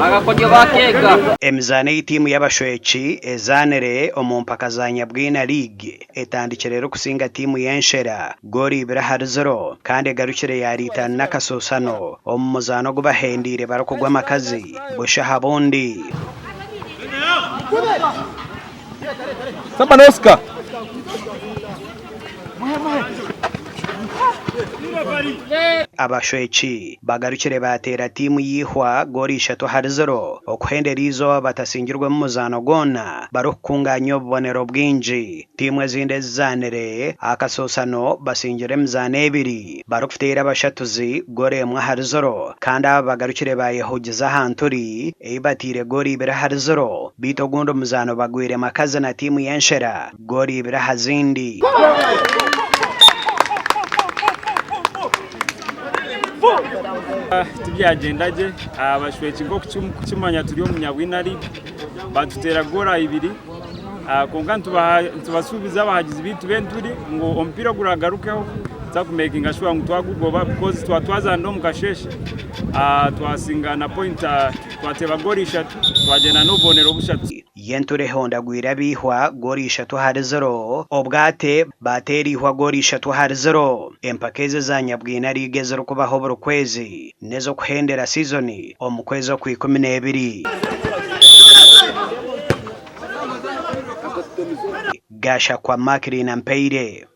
Agakodyo bakeega. Emizaano ei tiimu y'abashweki ezaanire omu mpaka za Nyabwina League etandikire erikusinga tiimu y'enshera goolo ibiri ahari ziro kandi egarukire yaariitana n'akasuusano omu muzaano ogu bahendeire barikugwa amakazi busha aha bundi. Abashweki bagarukire baateera tiimu y'eihwa goolo ishatu ahari ziro okuhendera eizooba batasingirwemu muzaano gwona barikukungaanya obubonero bwingi. Tiimu ezindi ezizaanire aha kasuusano basingire emizaano ebiri barikuteera abashatuzi goolo emwe ahari ziro kandi aba bagarukire baayehugiza aha nturi ei bateire goolo ibiri ahari ziro beitu ogundi muzaano bagwire makazi na tiimu y'enshera goolo ibiri aha zindi. Tibyagyenda gye, abashweki nk'oku murikukimanya turi omu Nyabwina League batuteera goolo ibiri kwonka nitubasuubiza abahagizi baitu b'enturi ngu omupiira oguragarukeho nituza kumekinga shuwa ngu twagugoba because twaba twazaanire omu kasheeshe twasinga na pointi twateeba goolo ishatu twagyenda n'obubonero bushatu. Y'entura ehondagwire abaihwa goolo ishatu ahari ziro, obwate baateera eihwa goolo ishatu ahari ziro. Empaka ezi eza Nyabwina League ezirikubaho buri kwezi n'ez'okuhendera sizoni omu kwezi Okwikumineebiri. Gashakwa Mackline Ampaire.